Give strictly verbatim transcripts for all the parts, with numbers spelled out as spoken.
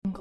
Haimena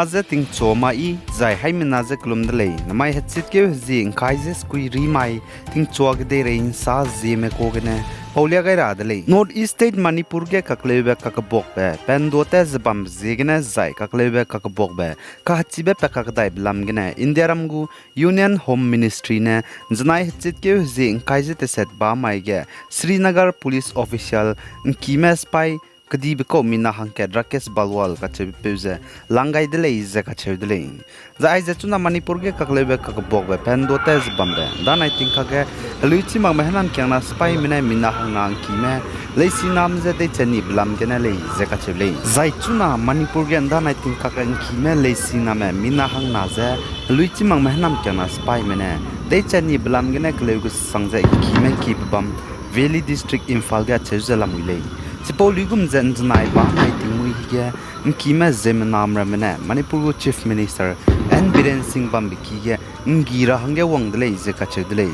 je tingchua ma i, zai haimena je kelum de lei. Namai hechitkeu hezie ngkai ze sekui ri mai, tingchua kedeirei nsa zieme ka gene paulia gai ra de lei. North East State Manipur ge kakleube kakebakbe pendua te ze bambe ziegene zai kakleube kakebakbe kahechibe pe kakdaibe lam gene Indiaram gu Union Home Ministry ne nzenai hechitkeu hezie ngkai ze teset ba mai ge Srinagar police official ngkime sipai kedibe kau mina hangkat Rakesh Balwal kacheubepeu ze lang gai de lei ze kacheu de lei. Zai aize chuna Manipur ge kakleube kakebakbe pendua te ze bambe ndanai tingkak ge helui chi makme hênamkiangna sipaime ne mina hangna ngkime leisiname je deichanibe lam gene lei ze kacheu lei. Zai chuna Manipur ge ndanai tingkak ge ngkime leisiname mina hangna ze helui chi makme hênamkiangna sipaime ne deichanibe lam gene keleu kesang ze ngkime kiebe bam Valley District Imphal ge acheu ze lamui lei. Chipau luigum ze nzenai ba mai tingmui hige ngkime ziemmename ramme ne Manipur gu Chief Minister N Biren Singh bambe ki ge nggi ra hangge wang de lei ze kacheu de lei.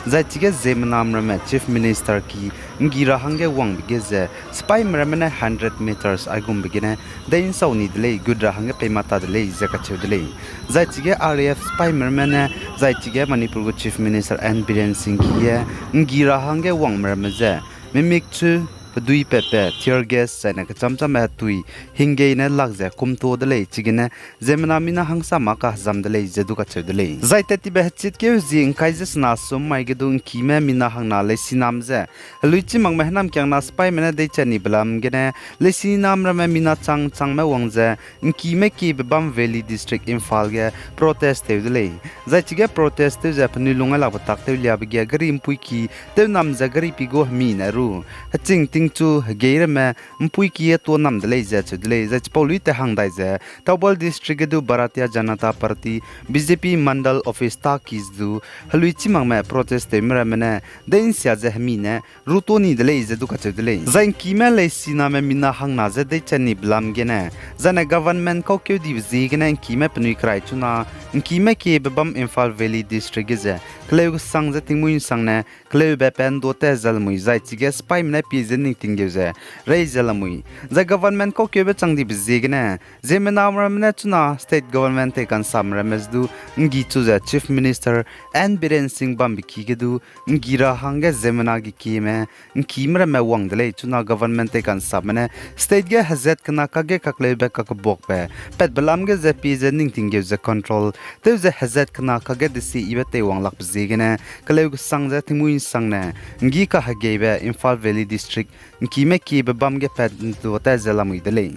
Zai chige ziemmename ramme Chief Minister ki nggi ra hangge wangbe ge ze sipaime ramme ne hundred meters aigumbe gene dei nsau ni de lei, gut ra hangge pei mata de lei ze kacheu de lei. Zai chige R A F sipaime ramme ne, zai chige Manipur gu Chief Minister N Biren Singh ki ge nggi ra hangge wangme ramme ze mimik chu pedui patbe tear gas zaine kechamchamme hetui hinggei ne lak ze kumtua de lei, chigene ziemmena mina hangsa ma kahezam de lei ze du kacheu de lei. Zai tat tibe hechitkeu hezie ngkai ze sena sum mai ge du ngkime mina hangna leisiname ze helui chi makme hênamkiangna sipaime ne deichanibe lam gene leisiname ramme mina chang changme wang ze ngkime kiebe bam Valley District Imphal ge protest tew de lei. Zai chige protest tew ze penui lung ai lakbe tak tew liabe ge gari mpuiki tew nam ze gari pi gu hemi ne ru heching tingchu hegei ramme mpuiki ge tuâ nam de lei ze cheu de lei. Zai chipau lui te hang dai ze Thoubal District ge du Bharatiya Janata Party B J P Mandal Office ta ki ze du helui chi makme protest tewme ramme ne dei nsia ze hemi ne ru tuâ ni de lei ze du kacheu de lei. Zai ngkime leisiname mina hangna ze deichanibe lam gene, zaine government kaukeu dibe ziegene ngkime penui kerai chuna ngkime kiebe bam Imphal Valley District ge ze keleu kesang ze tingmuî nsangne keleube pendua te ze lamui, zai chige sipaime ne pie ze ning tinggeu ze rei ze lamui. Zai government kaukeube chang dibe ziegene ziemmena ramme ne chuna state government tei kansam ramme ze du nggi chu ze Chief Minister N Biren Singh bambe ki ge du nggi ra hangge ziemmena ge kieme ngkime ramme wang de lei, chuna government tei kansame ne state ge hezat kena kakge kakleube kakebuakbe patbe lam ge ze pie ze ning tinggeu ze control tew ze hezat kena kakge desi ibe teiwang lakbe ziegene keleu kesang ze tingmuî nsangne nggi kahegeibe Imphal Valley District ngkime kiebe bam ge pat ntua ta ze lamui de lei.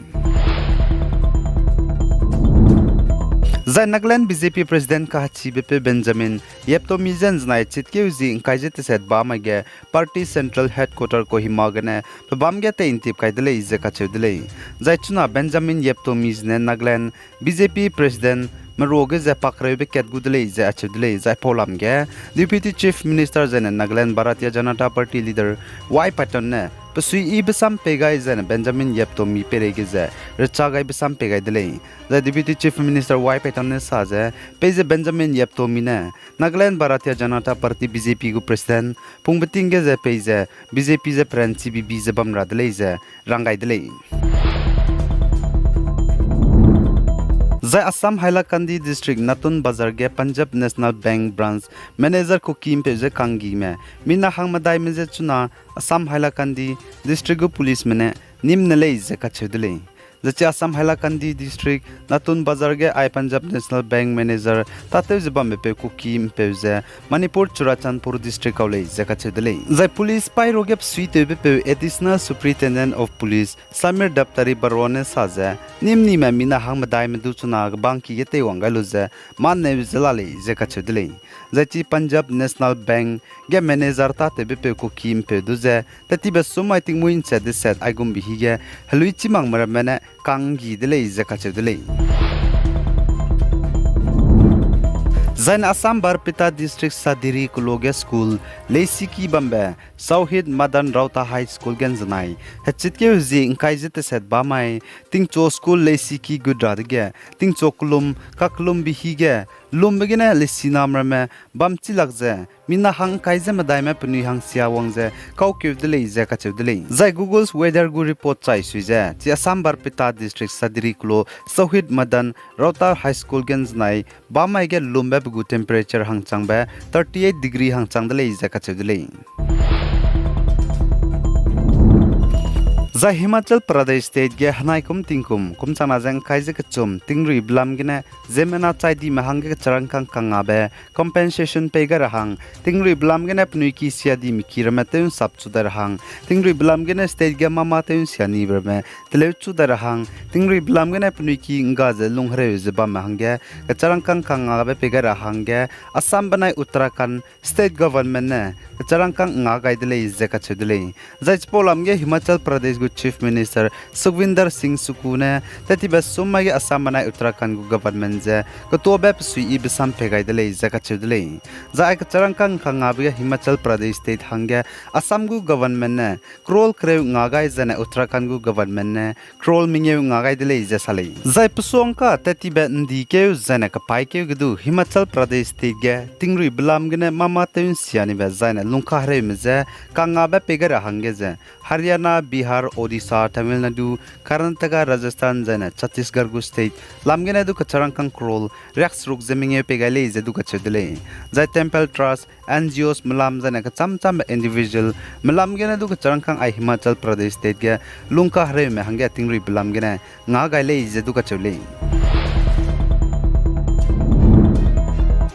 Zai Nagaland B J P President kahechibepeu Benjamin Yeptomi ze nzenai chitkeu zi ngkai ze teset ba mai ge party central headquarter Kohima gene pebâm ge tei ntip kai de lei ze kacheu de lei. Zai chuna Benjamin Yeptomi zene Nagaland B J P President merua ge ze pakreube kat gu de lei ze acheu de lei. Zai paulam ge Deputy Chief Minister zaine Nagaland Bharatiya Janata Party leader Y Patton ne pesui yi besam pei gai zaine Benjamin Yeptomi peirei ge ze recha gai besam pei gai de lei. Zai Deputy Chief Minister Y Patton ne sa ze peize Benjamin Yeptomi ne Nagaland Bharatiya Janata Party B J P gu President pungbeting ge ze peize B J P ze peranchibibi ze bam ra de lei ze rang gai de lei. Zai Assam Hailakandi District Natun Bazar ge Punjab National Bank Branch Manager Kuki mpeu ze kanggime mina hangmedaime je chuna Assam Hailakandi District gu policeme ne nîm ne lei ze kacheu de lei. Zai chi Assam Hailakandi District Natun Bazar ge ai Punjab National Bank Manager tâtew ze bambepeu Kuki mpeu ze Manipur Churachandpur District kau lei ze kacheu de lei. Zai police paî ruage besuitewbepeu Additional Superintendent of Police Samir Daptari Barua ne sa ze, nîm nime mina hangmedaime du chuna kebangki ge teiwang gai lu ze mâ neu ze la lei ze kacheu de lei. Zai chi Punjab National Bank ge manager tâtewbepeu Kuki mpeu du ze, tetibe sum mai tingmuî nchat deset aigumbe hige helui chî makme ramme ne kanggi de lei ze kacheu de lei. Zaine Assam Barpeta District Sadiri kulo ge school leisiki bambe Shahid Madan Raota High School ge ’nzenai hechitkeu hezie ’ngkai ze teset bamai tingchu school leisiki gut ra dege tingchu kelum kakellumbe hi ge lumbe gene lesinam ramme bam chilak ze mina hang ’ngkai ze medaime penui hang sia wang ze kaukeu de lei ze kacheu de lei. Zai Google's weather gu report chai sui ze chi Assam Barpeta District Sadiri kulo Shahid Madan Raota High School ge ’nzenai bamai ge lumbe pe gu temperature hangchangbe thirty eight degree hangchang de lei ze kacheu de lei. Zai Himachal Pradesh State ge henaikum tingkum kum changna ze ’ngkai ze kechum tingrui belam gene ziemmena chai dime hangge kecharangkâng kangngabe compensation pei gai ra hang, tingrui belam gene penui ki sia dime ki ramme tew ’nsap chu dai ra hang, tingrui belam gene state ge mâ mâ tew ’nsia nibe ramme teleu chu dai ra hang, tingrui belam gene penui ki ’ngga ze lunghereu ze bamme hangge kecharangkâng kangngabe pei gai ra hangge Assam benai Uttarakhand State Government ne kecharangkâng nga gai de lei ze kacheu de lei. Zai chipau lam ge Himachal Pradesh gu Chief Minister Sukhvinder Singh Sukkhu ne tettibe sum mai ge Assam benai Uttarakhand gu government ze ketuabe pesui yibe sam pei gai de lei ze kacheu de lei. Zai ai kecharangkâng kangngabe ge Himachal Pradesh State hangge Assam gu government ne crore kereu nga gai zaine Uttarakhand gu government ne crore mengeu nga gai de lei ze sa lei. Zai pesuangka tettibe ’ndikeu zaine kepaîkeu ge du Himachal Pradesh State ge tingrui belam gene mâ mâ tew ’nsia nibe zaine lungkahereume je kangngabe pei gai ra hangge ze Haryana, Bihar, Odisha, Tamil Nadu, Karnataka, Rajasthan zaine Chhattisgarh gu state lam gene du kecharangkâng crore riakseruk ze mengeu pei gai lei ze du kacheu de lei. Zai temple trust, N G Os melam zaine kecham chambe individual melam gene du kecharangkâng ai Himachal Pradesh State ge lungkahereume hangge tingrui belam gene nga gai lei ze du kacheu lei.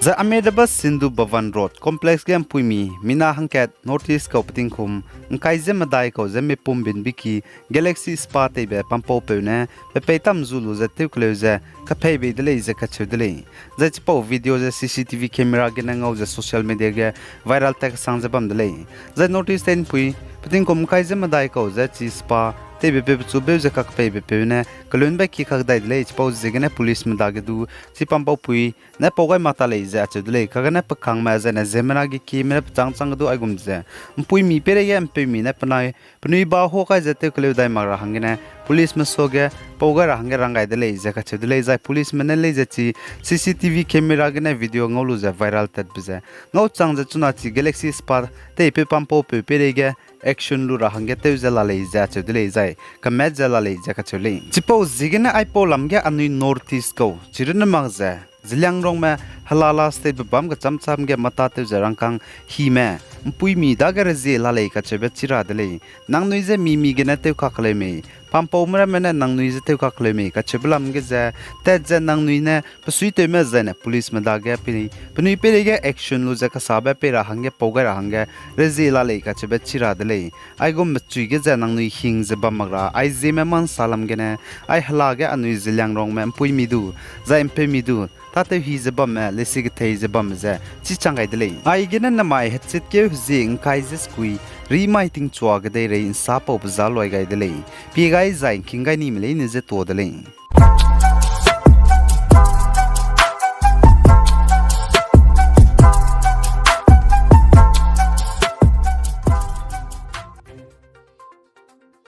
Zai Ahmedabad Sindhu Bhavan Road Complex ge ’mpuimi mina hangkat North East kau petingkum ’ngkai ze medai kau ze mipum binbiki Galaxy Spa teibe pampaupeu ne pe peitam zu lu ze tewkeleu ze kaphei bei de lei ze kacheu de lei. Zai chipau video ze C C T V camera gene ngau ze social media ge viral tat kesang ze bam de lei. Zai North East ’mpui petingkum ’ngkai ze medai kau ze chi spa teibe peu pechu beu ze kakpeibepeu ne kelunbe ki kakdai de lei. Chipau ziegene policeme dage du chi pampaupui ne pau gai mak ta lei ze acheu de lei. Kagene pe kangme zaine ziemmena ge kieme ne pechângchâng ge du aigum ze ’mpuimi peireige ’mpeumi ne penai penui ba huâ kai ze tewkeleu dai mak ra hanggene policeme suage pau gai ra hangge rang gai de lei ze kacheu de lei. Zai policeme ne lei ze chi C C T V camera gene video ngau lu ze viral tatbe ze ngau chang ze chuna chi Galaxy Spa teipeu pampaupeu peireige action lu ra hangge tew ze la lei ze acheu de lei, zai kamat ze la lei ze kacheu lei. Chipau ziegene aipau lam ge anui North East kau chirunne mak ze Zeliangrongme helala statebe bam kecham cham ge mâ tâtew ze rangkâng hime ’mpuimi dage rezie la lei kacheube chi ra de lei. Nangnui je mi-mi gene tewkakeleu mei, pampaume ramme ne nangnui je tewkakeleu mei kacheube lam ge ze tat ze nangnui ne pesuitewme zaine policeme dage penui, penui peireige action lu ze kasabe pei ra hangge pau gai ra hangge rezie la lei kacheube chi ra de lei. Aigum mechui ge ze nangnui hing ze bam mak ra, aizieme mâ ’nsa lam gene, ai hela ge anui Zeliangrongme ’mpuimi du, zai ’mpeumi du, tâtew hi ze bamme, leisi kethei ze bamme ze chichang gai de lei. Aigene namai hechitkeu hezie ’ngkai ze sekui, rimai tingchua kedeirei ’nsapaube za luai gai de lei. Pie gai zai ’ngking gai nime leine je tuâ de lei.